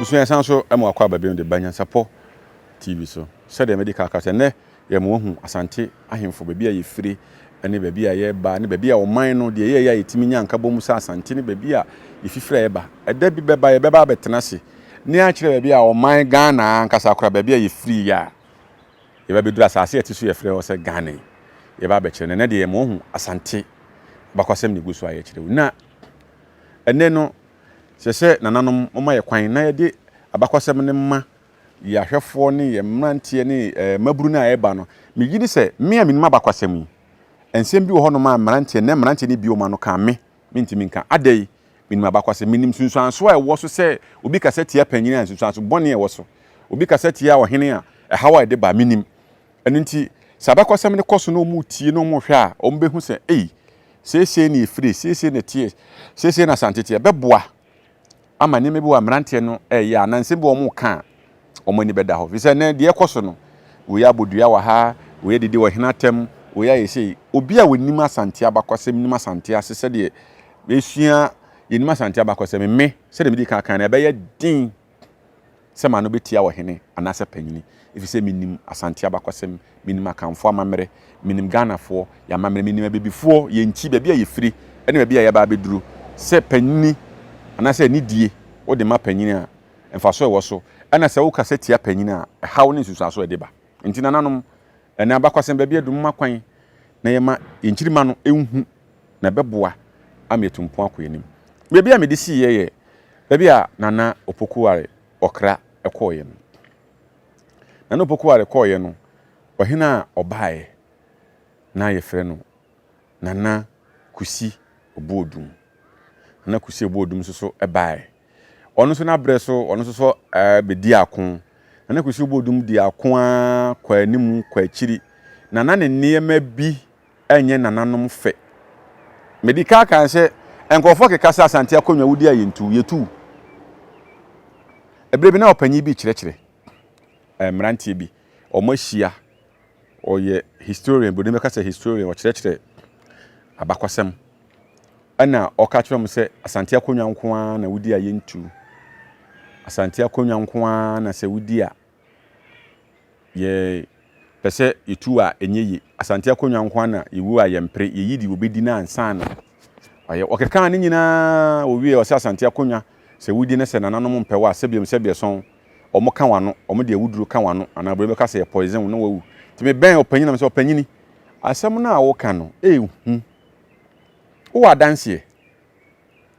Abusua yɛsan so ma wakɔ aba bio de ba Nyansapɔ TV so. Sɛdeɛ madi kan aka sɛ nnɛ yɛma wahu Asante ahemfo, baabi a yɛfiri ne baabi a yɛreba ne baabi a ɔman no deɛ yɛyɛ a yɛtumi nya nkabom sɛ Asante ne baabi a yɛfifiri a yɛba. Ɛda bi bɛba yɛbɛba abɛtena ase ne akyerɛ baabi a ɔman Ghana ankasa koraa baabi a yɛfiri yɛ a yɛba bɛduru asase a ɛte so yɛfrɛ hɔ sɛ Ghana yi yɛba abɛkyerɛ no. Ɛnnɛ deɛ yɛma wahu Asante abakwasɛm na ɛgu so a yɛkyerɛ wo. Na ɛnnɛ no Ɛsɛ sɛ nananom ma yɛ kwan na yɛde abakɔsɛm no ma yɛn ahwɛfoɔ ne yɛn mmeranteɛ ne mmabunu no a ɛreba no. Megye di sɛ me a menim abakɔsɛm yi, nsɛm bi wɔ hɔnom a mmeranteɛ, nnɛ mmeranteɛ no bi wɔn ano ka a me, mentumi nka. Adɛn? Menim abakɔsɛm. Menim nsunsuansoɔ a ɛwɔ so sɛ obi kasa tia panin a, nsunsuanso bɔne a ɛwɔ so. Obi kasa tia ɔhene a, ɛhaw a ɛde ba, menim. Ɛno nti, sɛ abakɔsɛm no kɔ so na wɔretie na wɔrehwɛ a, wɔbɛhu sɛ, ei, seesei na ɛfiri, seesei na ɛteɛ, seesei na Asante teɛ. Ɛbɛboa ama nneɛma bi wɔ a mmeranteɛ no reyɛ anaa nsɛm bi wɔ wɔreka a, wɔn ani bɛda hɔ. Ɛfiri sɛ nnɛ deɛ ɛkɔ so no, wei abɔ dua wɔ ha, wei adidi ɔhene atɛm, wei ayɛ sei. Obi a ɔnim Asante abakɔsɛm, nim Asante ase sɛdeɛ yɛsua, yɛnim Asante abakɔsɛm, me, sɛdeɛ medi kan kan no, ɛbɛyɛ den sɛ m'ano bɛtia ɔhene anaasɛ panyini, ɛfiri sɛ menim Asante abakɔsɛm, menim Akanfoɔ amammerɛ, menim Ghanafoɔ yɛn amammerɛ, menim Abibifoɔ yɛn nkyi, baabi a yɛfiri ne baabi a yɛaba abɛduru. Sɛ panyini anaasɛ anidie wode ma panyini a, mfasoɔ a ɛwɔ so, ɛna sɛ wokasa tia panyini a, ɛhaw ne nsunsuansoɔ a ɛde ba. Nti nananom, ɛnnɛ abakɔsɛm baabi adu, momma kwan na yɛma yɛn nkyirimma no nhu na ɛbɛboa ama yɛatu mpɔn akɔ yɛn anim. Baabi a mede siiɛ yɛ baabi a Nana Opoku-Ware Ɔkra kɔeɛ no. Nana Opoku-Ware kɔeɛ no, ɔhene a ɔbaeɛ na yɛfrɛ no Nana Kusi Obuodum. Nana Kusi Obuodum nso so baeɛ. Ɔno nso n'abrɛ so, ɔno nso so bɛdi ako. Nana Kusi Obuodum di ako ara kɔ anim kɔ akyiri. Na na ne nneɛma bi ɛnyɛ nananom fɛ. Medi kan kae sɛ nkurɔfoɔ keka sɛ Asante akonnwa wodi a yɛntu, yɛtu. Ɛberɛ bi na ɔpanyin bi rekyerɛkyerɛ mmeranteɛ bi, wɔahyia, ɔyɛ historian, buroni bɛka sɛ historian, ɔkyerɛkyerɛ abakɔsɛm. Ɛna ɔka kyerɛ wɔn sɛ Asante akonnwa nko ara na wodi a yɛntu. Asante akonnwa nko ara na sɛ wodi a Yɛpɛ sɛ yɛtu a ɛnyɛ yie. Asante akonnwa nko ara na yɛwu a yɛmpere. Yɛyi deɛ wɔbɛdi no ansa na wayɛ. Ɔkekaa ne nyinaa ɔwieɛ ɔsɛ Asante akonnwa sɛ wodi na sɛ nananom mpɛ wo a sɛbiam sɛbiɛsɔn wɔn ka w'ano, wɔn de awuduro ka w'ano anaa buroni bɛka sɛ yɛ poison wo na wawu. Nti mebɛn ɔpanyin na mesɛ ɔpanyini asɛm no a woka no ɛyɛ hu. Wowɔ adanseɛ?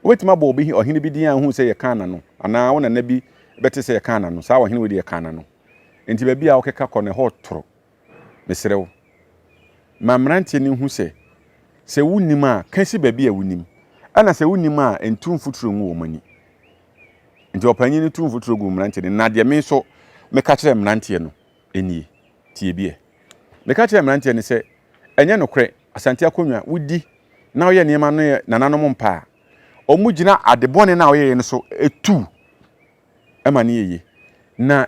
Wobɛtumi abɔ obi ɔhene bi din a wohu sɛ yɛkaa n'ano anaa wo nana bi bɛte sɛ yɛkaa n'ano saa ɔhene wei deɛ yɛkaa n'ano. Enti baabi a wokeka kɔ no, ɛhɔ retoro. Mesrɛ wo, ma mmeranteɛ no nhu sɛ, sɛ wonnim a, ka si baabi a wonim, ɛnna sɛ wonnim a, ntu mfuturo ngu wɔn ani. Enti ɔpanyin no tuu mfuturo guu mmeranteɛ no ani, na deɛ me nso meka kyerɛɛ mmeranteɛ no nie, tie bi ɛ. Meka kyerɛɛ mmeranteɛ no sɛ, ɛnyɛ nokorɛ, Asante akonnwa, wodi na woyɛ nneɛma no yɛ nananom mpa a, wɔgyina ade bɔne no a woyɛeɛ no so tu ma no yɛ yie. Na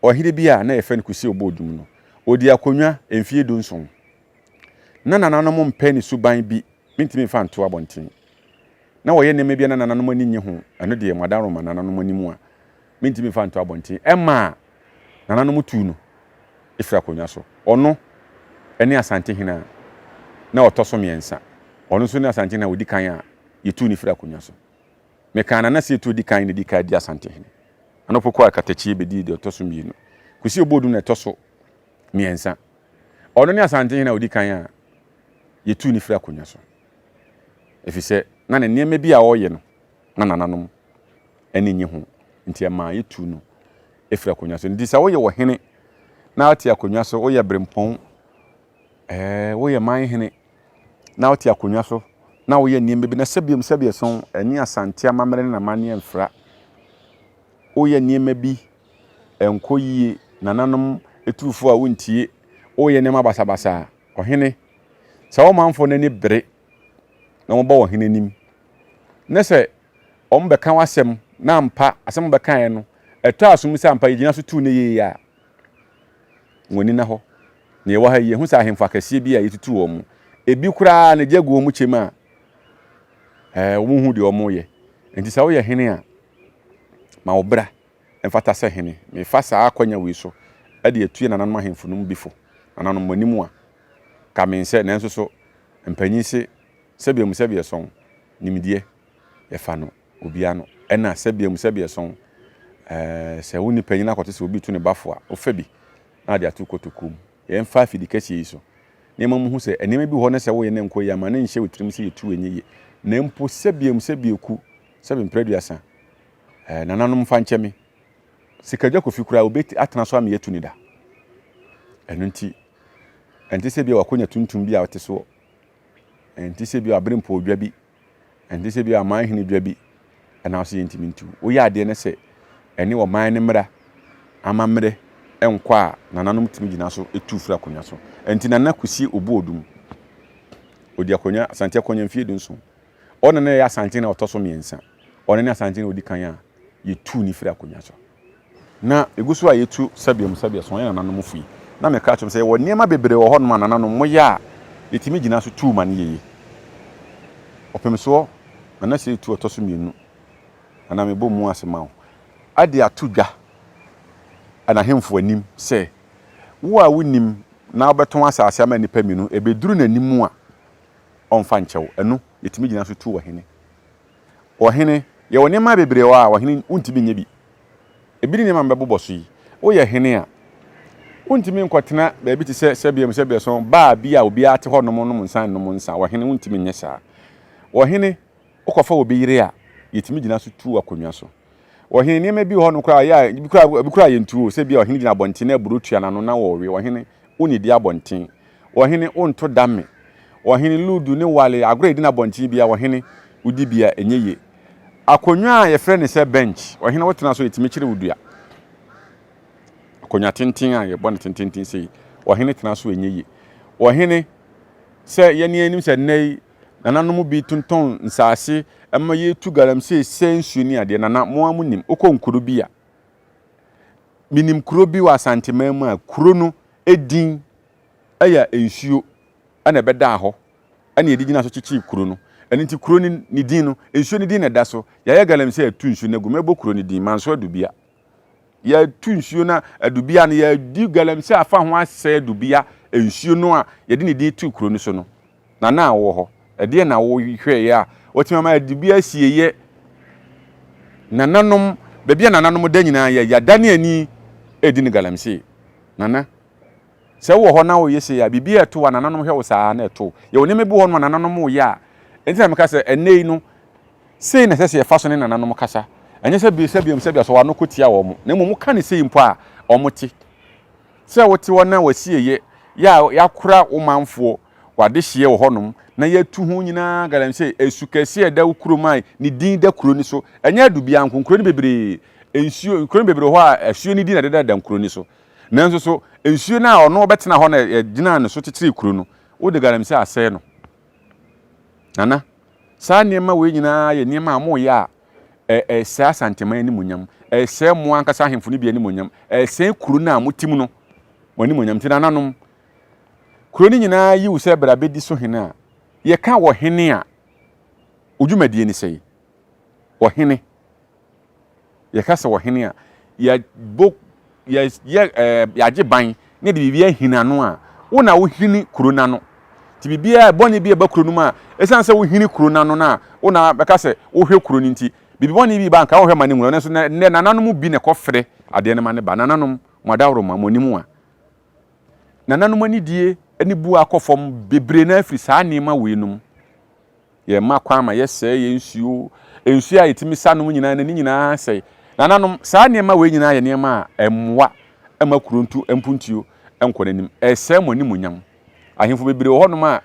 ɔhene bi a na yɛfrɛ no Kusi Obodum no, ɔdii akonnwa mfeɛ dunson. Na nananom mpɛ ne suban bi, mentumi mfa nto abɔnten. Na wɔyɛ nneɛma bi a na nananom ani nnye ho, ɛno deɛ mo adaworoma nananom anim a, mentumi mfa nto abɔnten. Ɛmaa nananom tuu no firi akonnwa so. Ɔno ne Asantehene a na ɔtɔ so mmiɛnsa. Ɔno nso ne Asantehene a ɔdi kan a yɛtuu no firi akonnwa so. Mekaa Nana Sietu ɔdi kan na ɛdi kan di Asantehene. Nana Opoku a Katakyie bɛdii deɛ ɔtɔ so mmienu. Kwesi Obodum na ɛtɔ so mmiɛnsa. Ɔno ne Asantehene a ɔdi kan a yɛtuu no firi akonnwa so. Ɛfiri sɛ na ne nneɛma bi a ɔreyɛ no na nananom ani nnye ho nti ɛmaa yɛtuu no firi akonnwa so. Nti sɛ woyɛ ɔhene na wote akonnwa so, woyɛ berempɔn, ɛɛ woyɛ man hene na wote akonnwa so na woyɛ nneɛma bi na sɛbiom sɛbiɛso ɛne Asante amammerɛ ne n'amanneɛ mfra. Woyɛ nneɛma bi ɛnkɔ yie, nananom eturufo a wontie, woyɛ nneɛma basabasa a, ɔhene, sɛ wo manfoɔ no ani bere na wɔba ɔhene anim ne sɛ wɔbɛka w'asɛm na ampa asɛm wɔbɛkaeɛ no ɛtɔ asom sɛ ampa yɛgyina so tu ne yie a, wɔn ani na hɔ. Nea ɛwɔ ha yi, yɛhu sɛ ahemfo akɛseɛ bi a yɛtutu wɔn mu. Ebi koraa no, gya gu wɔn kyɛm a, ɛɛ wɔn hu deɛ wɔyɛ. Nti sɛ woyɛ hene a, ma wo bra mfata sɛ hene. Mefa saa akwanya wei so de atu yɛn nananom ahemfo no mu bi fo. Nananom, mo anim a, ka mensɛ, nanso so mpanyin se sɛbea mu sɛbea sɔn, nimdeɛ, yɛfa no obi ano. Ɛna sɛbea mu sɛbea sɔn, ɛɛ, sɛ wo ne panyin akɔte sɛ obi retu ne ba fo a, wofa bi na ade ato kotokuo mu. Yɛmfa afidi kɛseɛ yi so na yɛma muhu sɛ nneɛma bi wɔ hɔ na sɛ woyɛ na ɛnkɔ yie a, ma no nhyɛ wo tirim sɛ yɛtu ɛnyɛ yie. Na mpo sɛbea mu sɛbea ku, sɛbe mprɛ aduasa, ɛɛ, nananom mfa nkyɛ me, Sikadwa Kofi koraa obi atena so ama yɛatu no da. Ɛno nti, ɛnte sɛ bi a wakonya tuntum bi a ɔte soɔ. Ɛnte sɛ bi a waberempɔw dwa bi. Ɛnte sɛ bi a aman hene dwa bi. Ɛna ɔsɛ yɛntumi ntu. Woyɛ adeɛ no sɛ ɛne ɔman no mmara, amammerɛ nkɔ a, nananom tumi gyina so tu firi akonnwa so. Ɛnti Nana Kwesi Obuodum, ɔdi akonnwa, Asante akonnwa mfeɛ dunson. Ɔno na ɛyɛ Asante na ɔtɔ so mmiɛnsa. Ɔno ne Asante na ɔdi kan a yɛtuu no firii akonnwa so. Na ɛgu so a yɛtu sɛbeɛ mu sɛbeɛ so, yɛn nananom fui. Na meka kyerɛ wɔn sɛ, yɛwɔ nneɛma bebree wɔ hɔnom a nananom moyɛ a yɛtumi gyina so tu ma no yɛ yie. Ɔpem soɔ, Nana Sei tu ɔtɔ so mmienu, anaa mebɔ mu ase ma wo, de ato dwa n'ahemfo anim sɛ, wo a wonim na wobɛtɔn asase ama nnipa mmienu, ɛbɛduru n'anim a, ɔmfa nkyɛ wo. Ɛno, yɛtumi gyina so tu ɔhene. Ɔhene, yɛwɔ nneɛma bebree wɔ hɔ a ɔhene wontumi nyɛ bi. Ebi ne nneɛma a mebɛbobɔ so yi. Woyɛ hene a, wontumi nkɔtena baabi te sɛ sɛbeam sɛbeɛsɔn, baa bi a obiara te hɔ nom nom nsa nnom nsa. Ɔhene, wontumi nyɛ saa. Ɔhene, wokɔfa obi yere a, yɛtumi gyina so tu wo akonnwa so. Ɔhene, nneɛma bi wɔ hɔ no koraa yɛ a, ebi koraa, ebi koraa yɛntu o, sɛ bi a ɔhene gyina abɔnten na aburo tua n'ano na wɔrewe. Ɔhene, wonnidi abɔnten. Ɔhene, wonto dame. Ɔhene, ludu ne wale, agorɔ a yɛdi no abɔnten biara, ɔhene, wodi bi a, ɛnyɛ yie. Akonnwa a yɛfrɛ no sɛ bench, ɔhene, wotena so a, yɛtumi kyere wo dua. Akonnwa tenten a yɛbɔ no tententen sei, ɔhene tena so a, ɛnyɛ yie. Ɔhene, sɛ yɛn anim sɛ nnɛ yi, nananom bi tontɔn nsaase ma yɛtu galamsey sɛe nsuo ne adeɛ, nana, mo ara monim, wokɔ nkuro bi a, Menim kuro bi wɔ Asanteman mu a kuro no din yɛ nsuo na ɛbɛdaa hɔ na yɛde gyina so kyekyee kuro no. Ɛno nti kuro no ne din no, nsuo no din na ɛda so. Yɛayɛ galamsey atu nsuo no agu. Mɛbɔ kuro no din, Manso Adubia. Yɛatu nsuo no Adubia no, yɛadi galamsey afa ho asɛe Adubia nsuo no a yɛde ne din too kuro no so no. Nana a wowɔ hɔ, ɛdeɛn na wohwɛeɛ a watumi ama ade bi asieeɛ? Nananom, baabi a nananom da nyinaa yɛ yɛadane ani redi no galamsey. Nana, sɛ wowɔ hɔ na woyɛ sei a, biribi a ɛto wo a nananom hwɛ wo saa na ɛto wo. Yɛwɔ nneɛma bi wɔ hɔ nom a nananom reyɛ a, ɛnti na meka sɛ ɛnnɛ yi no, sei na ɛsɛ sɛ yɛfa so ne nananom kasa. Ɛnyɛ sɛ bi sɛ biom sɛ bia sɛ w'ano kɔ tia wɔn, na mmom woka no sei mpo a, wɔte. Sɛ wote hɔ na w'asieyɛ yɛ a yɛakora wo manfoɔ w'adehyeɛ wɔ hɔnom na yɛatu ho nyinaa galamsey, asu kɛseɛ a ɛda wo kurom a ne din da kuro no so, ɛnyɛ adu biara nko, nkuro no bebree, nsuo, nkuro no bebree wɔ hɔ a asuo no din na ɛdedada nkuro no so. Nanso so nsuo no a ɔno ɔbɛtena hɔ na ɛgyinaa ne so kyekyeree kuro no, wode galamsey asɛe no. Nana, saa nneɛma wei nyinaa yɛ nneɛma a moyɛ a ɛresɛe Asanteman animuonyam, ɛresɛe mo ankasa ahemfo no bi animuonyam, ɛresɛe kuro no a mote mu no mo animuonyam. Nti nananom, kuro no nyinaa yi wo sɛ bra bɛdi so hene a, yɛka wɔ hene a, wo dwumadie ne sɛi? Ɔhene. Yɛka sɛ ɔhene a, yɛbɔ yɛyɛ ɛɛ yɛagye ban na yɛde biribi ahini ano a, wo na wohini kuro no ano. Nti biribiara bɔne bi a ɛba kuro no mu a, ɛsiane sɛ wohini kuro no ano no a, wo na bɛka sɛ wohwɛ kuro no nti, biribi bɔne bi ba anka wohwɛ ma no nwura. Nanso nnɛ nananom bi na ɛkɔfrɛ adeɛ no ma no ba. Nananom, mo adaworoma, mo anim a. Nananom anidie ne bu akɔ fam bebree no afiri saa nneɛma weinom. Yɛma kwan ma yɛsɛe yɛn nsuo, nsuo a yɛtumi sa nom nyinaa n'ani nyinaa sɛe. Nananom, saa nneɛma wei nyinaa yɛ nneɛma a ɛmmoa mma kuro ntu mpuntuo nkɔ n'anim. Ɛsɛe mo animuonyam. Ahemfo bebree wɔ hɔnom a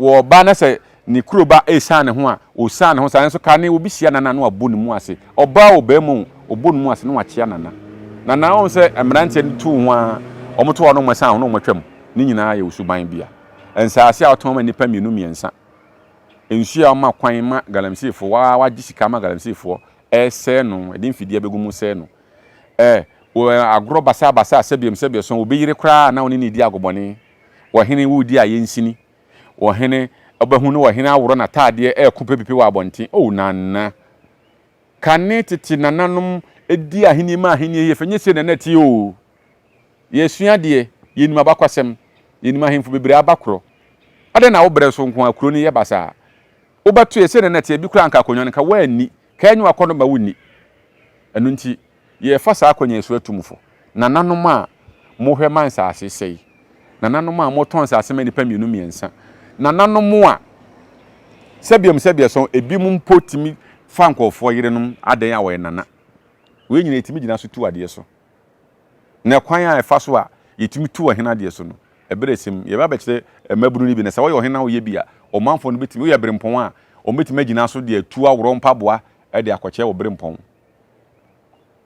wɔba na sɛ ne kuro ba ɛresiane ne ho a, ɔsiane ne ho saa. Nanso kane obi hyia nana na wabɔ ne mu ase. Ɔbaa o, barima o, ɔbɔ ne mu ase na wakyea nana. Nana, wohu sɛ mmeranteɛ no tu ho ara, wɔto hɔ na wɔasiane ho na wɔatwam. Ne nyinaa yɛ osuban bi a. Nsaase a wɔtɔn ma nnipa mmienu mmiɛnsa. Nsuo a wɔma kwan ma galamseyfoɔ, waa wagye sika ama galamseyfoɔ ɛresɛe no, ɛde mfidie abɛgu mu sɛe no. Ɛ, wɔ agorɔ basabasa a sɛbiam sɛbiaso, obi yere koraa na ɔne no redi agobɔne. Ɔhene woredi ayɛnsini. Ɔhene, wobɛhu no ɔhene aworɔ n'ataadeɛ ɛreko pepepe wɔ abɔnten. Oh, Nana! Kane tete nananom di ahennie ma ahennie yɛ fɛ. Nyɛ sei na na ɛteɛ oo. Yɛresua adeɛ, yɛnim abakwasɛm, yɛnim ahemfo bebree abakorɔ. Adɛn na wo berɛ so nko ara kuro no yɛ basaa? Wobɛto yɛ sei na na ɛteɛ, bi koraa anka akonnwa no nka woanni, ka ɛnyɛ w'akɔnnɔ ma wonni. Ɛno nti, yɛrefa saa akwannya yi so atu mo fo. Nananom a mohwɛ ma nsase sɛe, nananom a motɔn nsase ma nnipa mmienu mmiɛnsa, nananom a sɛbiam sɛbiasɔn ebinom mpo tumi fa nkurɔfoɔ yerenom adɛn a wɔyɛ nana. Wei nyinaa yɛtumi gyina so tu adeɛ so. Na kwan a ɛfa so a yɛtumi tu ɔhene adeɛ so no, ɛberɛ a ɛsɛ mu, yɛbɛba abɛkyerɛ mmabunu no bi. Na sɛ woyɛ ɔhene na woyɛ bi a, ɔmanfoɔ no bɛtumi, woyɛ berempɔn a, wɔbɛtumi agyina so de atu aworɔ mpaboa de akɔkyerɛ wo berempɔn.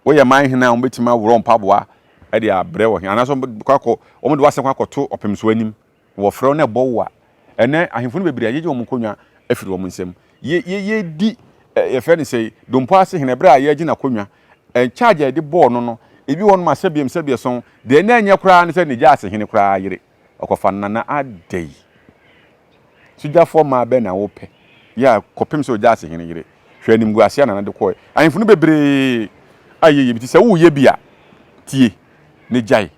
Woyɛ man hene a, wɔbɛtumi aworɔ mpaboa de abrɛ ɔhene, anaasɛ wɔbɛkɔ akɔ, wɔde w'asɛm kɔ akɔto ɔpemsoɔ anim. Wɔfrɛ wo na ɛbɔ wo a, ɛnnɛ ahemfo no bebree agyegye wɔn nkonnwa afiri wɔn nsam. Yɛ, yɛ, yɛdi, ɛ, yɛfrɛ no sɛ dompo ase hene, berɛ a yɛregye n'akonnwa, ɛ, charge a yɛde bɔɔ no no, ebi wɔ hɔnom a sɛbiam sɛbiason, deɛ na ɛnyɛ koraa ne sɛ ne gya ase hene koraa yere, ɔkɔfa no nana adɛi. Sogyafoɔ mmaa bɛn na wopɛ? Yɛ a kɔpem sɛ ogya ase hene yere. Hwɛ animguaseɛ a nana de kɔɛ. Ahemfo no bebree ayɛ yie bi ti sɛ woyɛ bi a, tie na gyae.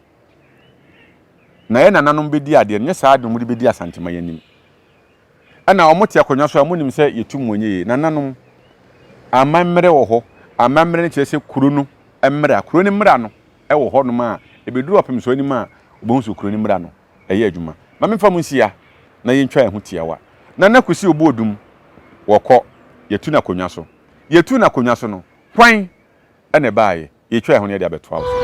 Na yɛn nananom bɛdi adeɛ no, nyɛ saa de wɔde bɛdi Asanteman anim. Ɛna wɔte akonnwa so a, wɔnim sɛ yɛtu mu nyɛ yie. Nananom, amammerɛ wɔ hɔ. Amammerɛ no kyerɛ sɛ kuro no mmara. Kuro no mmara no wɔ hɔnom a, ɛbɛduru ɔpem so anim a, wɔbɛhu sɛ kuro no mmara no ɛyɛ adwuma. Ma memfa mo nsia na yɛntwa yɛn ho tiawa. Nana Kwesi Obuodum, wɔkɔ, yɛtu no akonnwa so. Yɛtu no akonnwa so no, hwan na ɛbaeɛ? Yɛtwa yɛn ho na yɛde abɛtoa wo so.